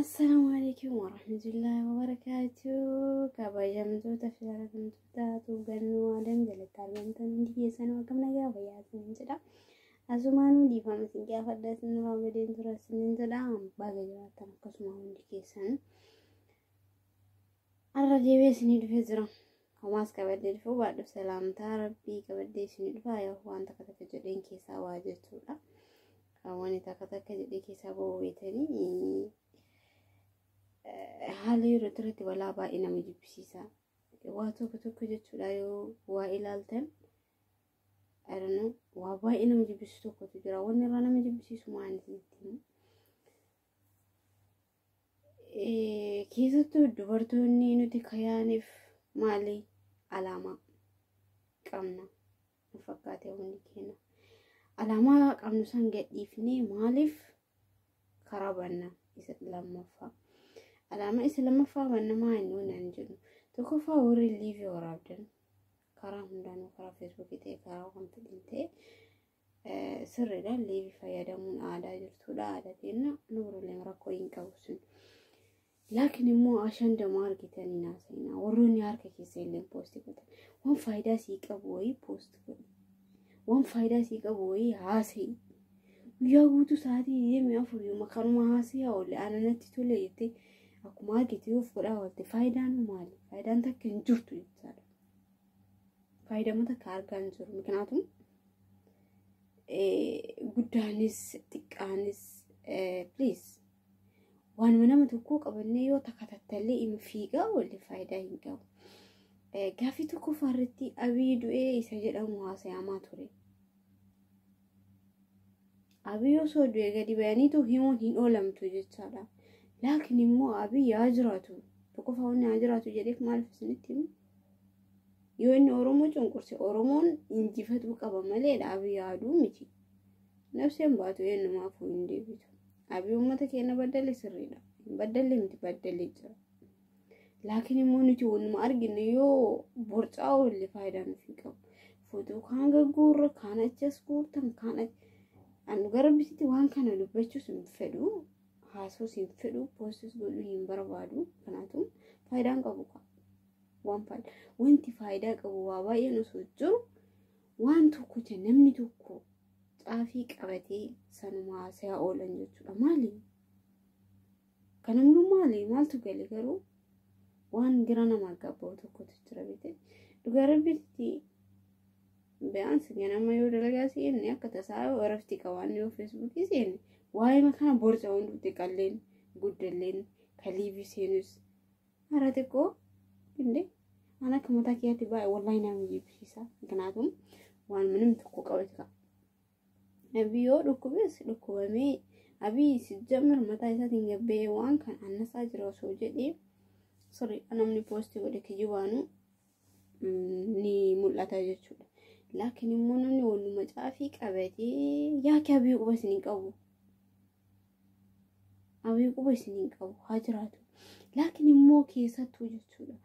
Assalaamu alaikum warahmatullahi wabarakaatuh. Kabajamtoota fi jaallatamtoota tuugannoo Adam jalatti argamtan hundi keessan akkam nagaa fayyaa isiniin jedha. Asumaanuu dhiifama isin gaafadha, isin irraa badeen tura isiniin jedha. Baga jiraattan akkasuma hundi keessan. Har'a deebi'ee isinii dhufee jira. Homaas qabadhee dhufuu baadhu salaamtaa rabbii qabadhee isinii dhufa, yoo waan takka takka jedheen keessaa waa jechuudha. Wanni takka takka jedhee keessaa ba'uu beetanii haala yeroo irratti balaa baay'ee nama jibbisiisa. Waa tokko tokko jechuudha, yoo waa ilaaltan waa baay'ee nama jibbisiisu tokkotu jira. Wanni irraa nama jibbisiisu maal isinitti himu? Keessattuu dubartoonni nuti kayaaniif maali alaamaa qabna nu fakkaate hundi keenya. Alaamaa qabnu san gadhiifnee maaliif karaa banna isa lammaffaa? Alaamaa isa lammaffaa banna maa inni naan jedhu. Tokkoffaa, warri live waraabdan karaa hundaanuu, karaa Feesbuukii ta'e, karaa waan fedhin ta'e, sirriidha. Live fayyadamuun aadaa jirtudha. Aadaa keenya nu biroolee rakkoo hin qabu sun. Laakiin immoo ashandamaa argitanii naasa'inaa. Warroonni harka keessa illee post godhan. Waan faayidaa sii qabu wayii post godhi. Waan faayidaa sii qabu wayii haasa'i. Guyyaa guutuu sa'aatii 24 yooma kanuma haasa'aa oolle, ana natti tole jettee akkuma argite yoo godhaa oolte, faayidaan maali? Faayidaan takka hin jirtu jechaadha. Faayidama takka argaa hin jiru. Miknaatum guddaanis xiqqaanis, please, waanuma nama tokkoo qabannee yoo takka tattallee hin fiigaa oolle faayidaa hin qabu. Gaaffii tokkoffaa irratti Abiy du'ee isa jedhamu haasayamaa ture. Abiy osoo du'e gadi bayaniitu himuun hin oolamtu jechaadha. Laakiin immoo Abiy haa jiraatu. Tokkoffaa, wanni haa jiraatu jedheef maaliif isinitti himu? Yoo inni Oromoo cunqurse Oromoon injifatuu qaba malee Abiy yaaduu miti. Nafseen baatu eenyumaafuu hin deebitu. Abiy uummata keenya baddale sirriidha. Hin baddalle miti, baddalee jira. Laakiin immoo nuti wanuma arginu yoo borcaa oolle faayidaa nuuf hin qabu. Footoo kaan gagguurra, kaan achas guurtan, kaan anu gara bititti waan kana dubbachuus hin fedhu. Haasuus hin fedhu. Post is godhuu hin barbaadu. Kanaafuu faayidaan qabu waan faayidaa. Wanti faayidaa qabu waa baay'een osoo jiru, waan tokko namni tokko caafii qabatee sanuma haasayaa oolan jechuudha. Maali? Kanamnu maali? Maaltu gale garuu waan gira nama gabba'u tokkotu jira beekte. Dhugaa rabbitti be'aansi ganama yoo dalagaa seenne, akka tasaa yoo irafti qabaanne, yoo Feesbuukii seenne, waa'ee kana borca hunduu, xiqqalleen guddalleen ka live seenus hara xiqqoo inde waan akka mataa kiyyaatti baay'ee wallahi nama jibbisiisa. Kanaafuu waan namni tokko qabate qaba. Abiy yoo dhukkubes dhukkubamee, Abiy sijjamir mataa isaatiin gabbee waan kan annasaa jira osoo jedhee, sorry, namni post godhe kijibaanu ni mul'ata jechuudha. Laakiin immoo namni waluma caafii qabatee yaaki Abiy quba isin hin qabu. Abiy quba isin hin qabu, haa jiraatu. Laakiin immoo keessattuu jechuudha.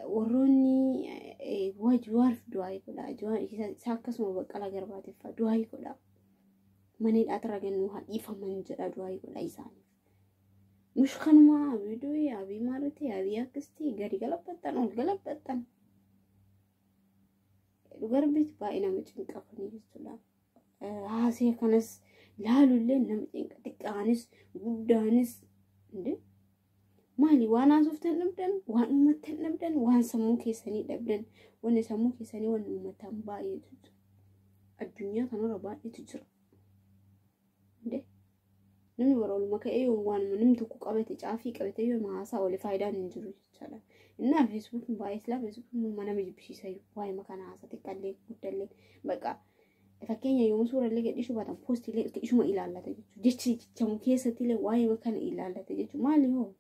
Warroonni waa Jawaariif du'aa godha. Jawaar isa akkasuma Baqqalaa Garbaatiif du'aa godha. Mana hidhaatti gannuu haa dhiifaman jedha, du'aa godha isaaniif. Mush kanuma Abiy du'e, Abiy maal ta'e, Abiy akkas ta'e, gadi galabattan ol galabattan. Dhugaa rabbiitti baay'ee nama cinqabanii jechuudha. Haasee kanas laalullee nama cinqa, xiqqaanis guddaanis. Maali waan haasoftan dhabdan, waan uummattan dhabdan, waan sammuu keessanii dhabdan? Wanni sammuu keessanii wanni uummataan baay'eetu jira. Addunyaa kanarra baay'eetu jira. Namni bara oluma ka'ee waan namni tokko qabate caafii qabate yoo haasaa oole faayidaan hin jiru jechaadha. Innaa Feesbuukiin baay'ee silaa Feesbuukiin nama jibbisiisa, waa'ee kana haasaa xiqqaallee guddallee. Bakka fakkeenya yoo suurallee gadhiisuu baatan, post iilee ishuma ilaallata jechuudha. Jechi jechamu keessatti illee waa'ee kana ilaallata jechuudha. Maali hoo?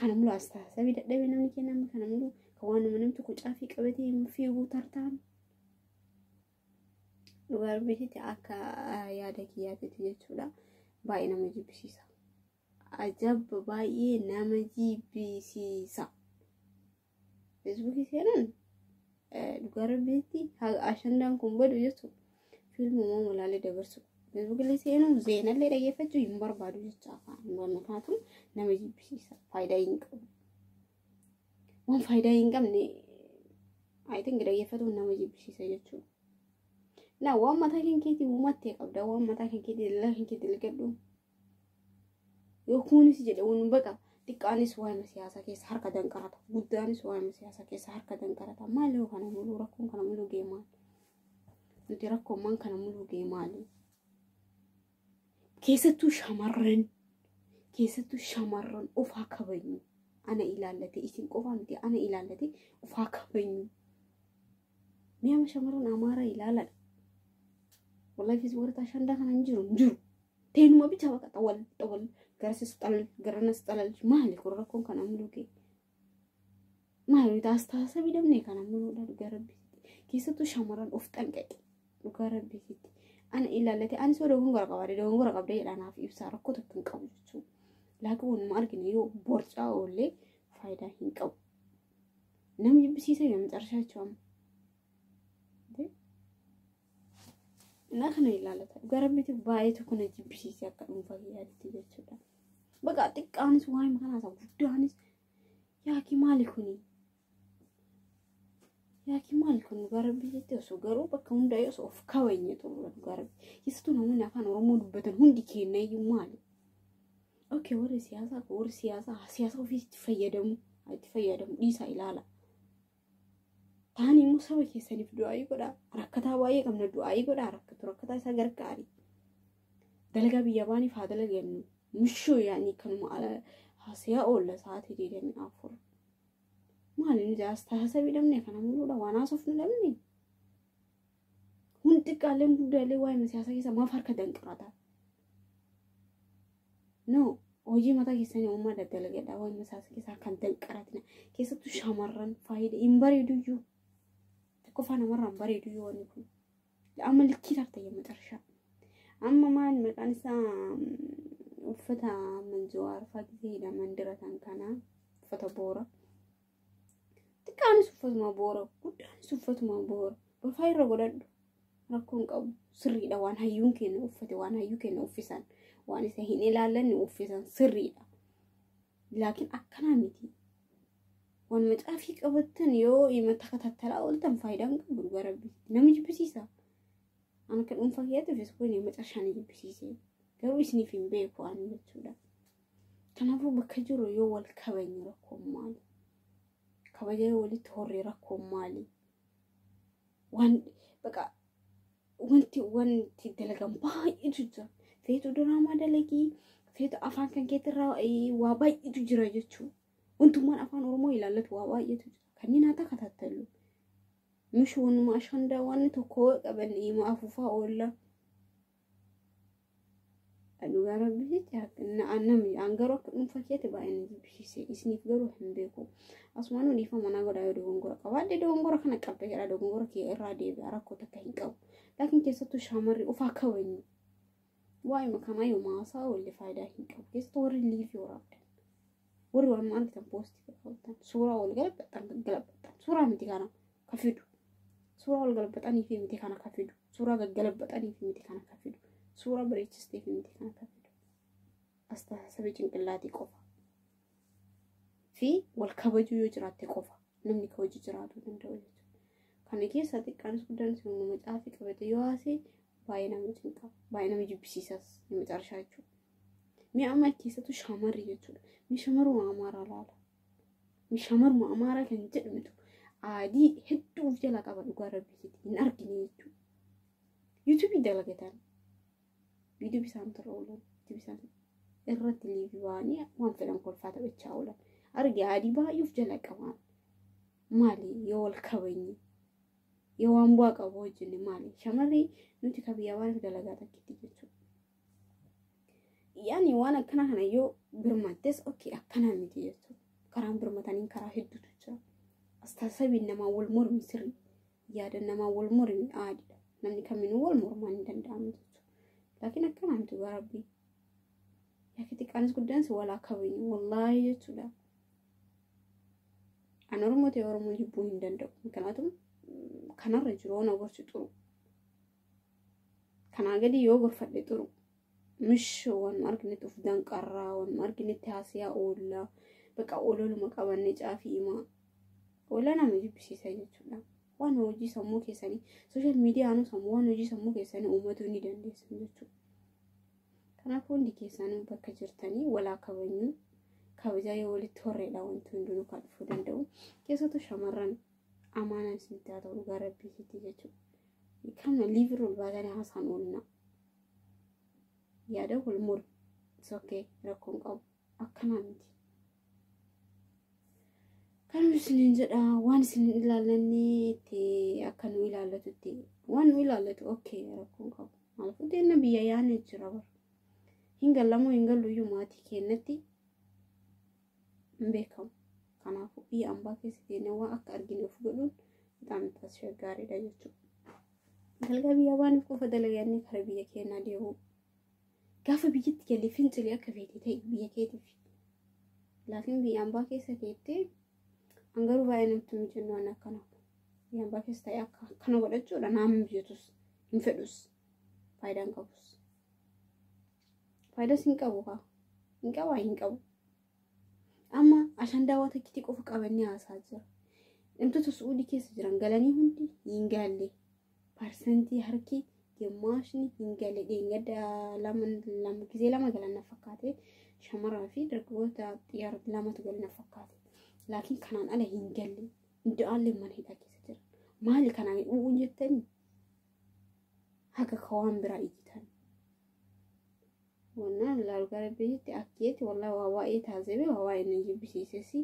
Kana mulu as taasisaa dadhabee namni kennamu kana mulu kan waan nama namni tokko caafii qabatee fiiguu tartaan. Dhugaa rabbiitti akka yaada kiyyaatitti jechuudha. Baay'ee nama jibbisiisa. Ajab, baay'ee nama jibbisiisa. Feesbuukii seenan dhugaa rabbiitti ashandaan kun badu jechuudha. Fiilmuma malaalee dabarsu Feesbuuk illee seenuu zeenallee dhaggeeffachuu hin barbaadu jecha afaan Makaatu nama jibbisiisa. Faayidaa hin qabu. Waan faayidaa hin qabne I think dhaggeeffatuun nama jibbisiisa jechuudha. Na waan mataa kan keetii uumattee qabda. Waan mataa kan keetii dalagaa kan keetii dalagadhu. Yoo kunis jedhe waan baqa xiqqaanis waa'ima siyaasaa keessa harka danqarata. Guddaanis waa'ima siyaasaa keessa harka danqarata. Maali yoo kana muluu rakkoon kana muluu gee maali? Nuti rakkoon kana muluu gee maali? Keessattuu shamarran ofaa kabajnu. Ana ilaallate isin qofaa miti, ana ilaallate ofaa kabajnu. Mi'a shamarran Amaaraa ilaaladha. Wallahi feesbuuk ashandaa kana hin jiru hin jiru. Teenuma bicha baqa xawal xawal garasis xalal garanas xalal. Maali kun rakkoon kana muluu gee? Maali taas taasa bidamne kana muluudha? Dhugaa rabbiitti. Keessattuu shamarran of xanqaqe dhugaa rabbiitti. Ana ilaallate ani soo dogongora qabaadhe dogongora qabdee jedha naaf ibsaa, rakkoo tokko hin qabu jechuudha. Laakiin wanuma argine yoo borcaa oollee faayidaa hin qabu. Namni jibbisiisa yoo macarshaa jechuudha. Na kana ilaallata. Dhugaa rabbiitti baay'ee tokko na jibbisiise akka dhuunfaa kiyyaatti jechuudha. Baqa xiqqaanis waa'ee kanaas guddaanis yaaki maali kuni? Yaaki maali kun? Dhugaa rabbii jettee osoo garuu bakka hundaa osoo of kabajne xumura dhugaa rabbii. Keessattuu namoonni afaan Oromoo dubbatan hundi keenya iyyuu maali? Okay, warri siyaasaa siyaasa ofii itti fayyadamu dhiisaa ilaala. Taani immoo saba keessaniif du'aayii godhaa. Rakkataa baay'ee qabna, du'aayii godhaa, rakkatu rakkataa isaa gargaari. Dalagaa biyya baaniif haa dalagannu. Mishuu yaani kanuma haasiyaa oolla sa'aatii 24. Maali nuti as taasisa dhabne kana muluudha waan haasofnu dhabne. Hundi xiqqaaleen guddaalee waa'ee siyaasaa keessa maaf harka danqarata? No, hojii mataa keessanii uumaa daddalagadha, waa'ee siyaasaa keessa kan danqaratina. Keessattuu shamarran faayidaa hin bareeduyyuu. Tokkoffaa namarraa hin bareeduyyuu wanni kun. Amma likkii tarta የመጨረሻ. Amma maal maqaan isaa uffata manjawaar fa'aa gisee hidhaman diratan kana uffata boora. Xiqqaanis uffatuma boora, guddaanis uffatuma boora. Bafaa irra godhadhu. Rakkoon qabu sirriidha, waan hayyuun keenya uffate, waan hayyuu keenya uffisan, waan isa hin ilaallanne uffisan sirriidha. Laakiin akkanaa miti. Waan macaafii qabattan yoo hima takattattalaa ooltan faayidaa hin qabu dhugaa rabbi. Nama jibbisiisa. Ani akka dhuunfaa kiyyaatti feesbuukiin macaashaan jibbisiise. Garuu isiniif hin beeku ani jechuudha. Kanaafuu bakka jiru yoo wal kabajne rakkoon maali? Kabaja yoo walitti horree rakkoon maali? Waan baqa wanti dalagan baay'eetu jira. Feetu diraamaa dalagii, feetu afaan kan keetirraa waa baay'eetu jira jechuudha. Wantummaan afaan Oromoo ilaallatu waa baay'eetu jira. Kanneen haa takatattalu. Mishi wanuma ashandaa waan tokko qaban hima afuufaa oolla. Dhugaa rabbi jecha namni an garuu akka dhuunfaa keetti baay'ee na jibbisiise. Isiniif garuu hin beeku. Asumaan dhiifama manaa godhaa, yoo dogongora qabaadhe dogongora kana qabda jedha, dogongora kee irraa deebi'a, rakkoo takka hin qabu. Laakiin keessattuu shamarri ofaa kabajnu. Waa'ee kanaa yoo maasaa oolle faayidaa hin qabu. Keessattuu warri live waraabdan. Warri waan argitan post godhatan suuraa ol galabaxan galabaxan suuraa miti kana ka fidu. Suuraa ol galabaxanii fi miti kana ka fidu. Suuraa gaggalabaxanii fi miti kana ka fidu. Suuraa bareechistee fi miti kana ka fidu. Astaasaba cinqillaatii qofa. Fi wal kabajuu yoo jiraatte qofa namni kabaju jiraatu danda'u jechuudha. Kana keessa xiqqaanis guddaanis nama caafii qabate yoo haasee baay'ee nama cinqa, baay'ee nama jibbisiisas የመጨረሻ jechuudha. Mi'a amma keessattuu shamarri jechuudha. Mi shamarruma Amaaraa laala. Mi shamarruma Amaaraa kan jedhamtu aadii hedduu of jalaa qaba dhugaa rabbiitti hin argine jechuudha. Yuutuubii dalagatan. Yuutuubii isaan irra oolan. Yuutuubii isaan irratti live ba'anii waan fedhan kolfaa taphachaa oolan. Arge aadii baay'ee of jalaa qaban. Maali yoo wal kabajne? Yoo waan bu'aa qabu hojjenne maali? Shamarri nuti ka biyya baaniif dalagaa takkitti jechuudha. Yaani waan akkana kana yoo birmattes okay, akkana miti jechuudha. Karaan birmataniin karaa hedduutu jira. Astaasabiin namaa wal mormi sirrii, yaada namaa wal mormi aadiidha. Namni kaminuu wal mormaa hin danda'amu jechuudha. Laakiin akkana miti dhugaa rabbii. Yaaki xiqqaanis guddaanis walaa kabajnu wallaahi jechuudha. Ani Oromoo ta'e Oromoo jibbuu hin danda'u. Kanaafuu kanarra jiru waan gorsi xuru. Kanaa gadi yoo gorfadhe xuru. Mish waan arginetti of danqarraa, waan arginetti haasiyaa oollaa, bakka ololuma qabanne caafii himaa. Oollaa nama jibbisiisa jechuudha. Waan hojii sammuu keessanii social miidiyaanuu sammuu waan hojii sammuu keessanii uummatuu ni dandeessan jechuudha. Kanaaf hundi keessanuu bakka jirtanii walaa kabajnu, kabajaa yoo walitti horreedha wanti hundinuu kan dhufuu danda'u. Keessattuu shamarran amaanaan isinitti haa ta'u dhugaa rabbiititti jechuudha. Kana live ol baatanii haasaan oolna. Yaada wal muru. Sokkee rakkoon qabu akkanaa miti. Kanuma isiniin jedha, waan isin ilaallanne itti akka nu ilaallatutti waan nu ilaallatu okay, rakkoon qabu. Maaliifuu deemna biyya yaane jira bara. Hin gallamoo hin gallu iyyuu maatii keenyatti hin beekamu. Kanaafuu biyya ambaa keessa deemnee waan akka argine of godhuun በጣም አስቸጋሪidha jechuudha. Dalgaa biyya baaniif qofa dalaganii kara biyya keenyaa deemu. Gaafa biyyatti galee fincilee akka feete ta'e biyya keetiif. Laakiin biyya ambaa keessa teettee hangaruu baay'ee namatti mijannu waan akkanaaf. Biyya ambaa keessa ta'e akka akkana godhachuudha nama mijatus hin fedhus, faayidaa hin qabus. Faayidaas hin qabu kaa. Hin qabaa hin qabu. Amma ashandaa waa takkiitii qofa qabannee haasaa jira. Namtoota Su'uudii keessa jiran galanii hundi hin galle. Parsantii harki gimmaashni hin galle. Dheengadda lama lama gisee lama galan na fakkaate. Shamaraa fi dargaggoota xiyyaara lamatu galan na fakkaate. Laakiin kanaan ala hin galle. Iddoo mana hidhaa keessa jiran. Maali kanaan u'uun jettanii? Haga ka waan biraa iyyitan. Wannaan ilaalu gara biyyitti akkeetti wallahi waa baay'ee taasifame, waa baay'ee na jibbisiisesi.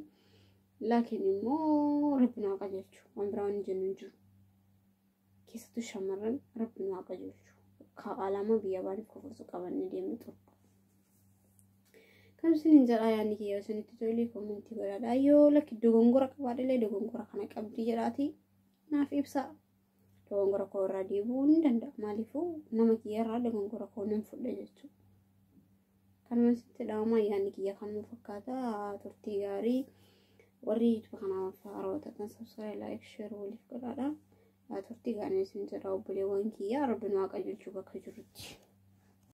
Laakiin immoo rabbi nu haa qajeelchu, waan biraa waan jennu hin jiru. Keessattuu shamarran rabbi nu haa qajeelchu. Ka alaama biyya baaniif qofa osoo qabannee deemnu xuru. Kan isiniin jedhaa, yaadni kiyya isinitti tolee comment godhaadha. Yoo lakki dogongora qabaadhillee dogongora kana qabdii jedhaati naaf ibsaa. Dogongora koo irraa deebi'uu ni danda'a. Maaliifuu nama kiyya irraa dogongora koo nan fudha jechuudha. Kanuma sitti dhaamaa, yaadni kiyya kanuma fakkaata. Turtii gaarii. Warri YouTube kanaaf haarawaa ta'an subscribe, like, share waliif godhaadha. Turtii gaarii isin jedha obboleewwan kiyya, rabbi nu haa qajeelchu bakka jirutti.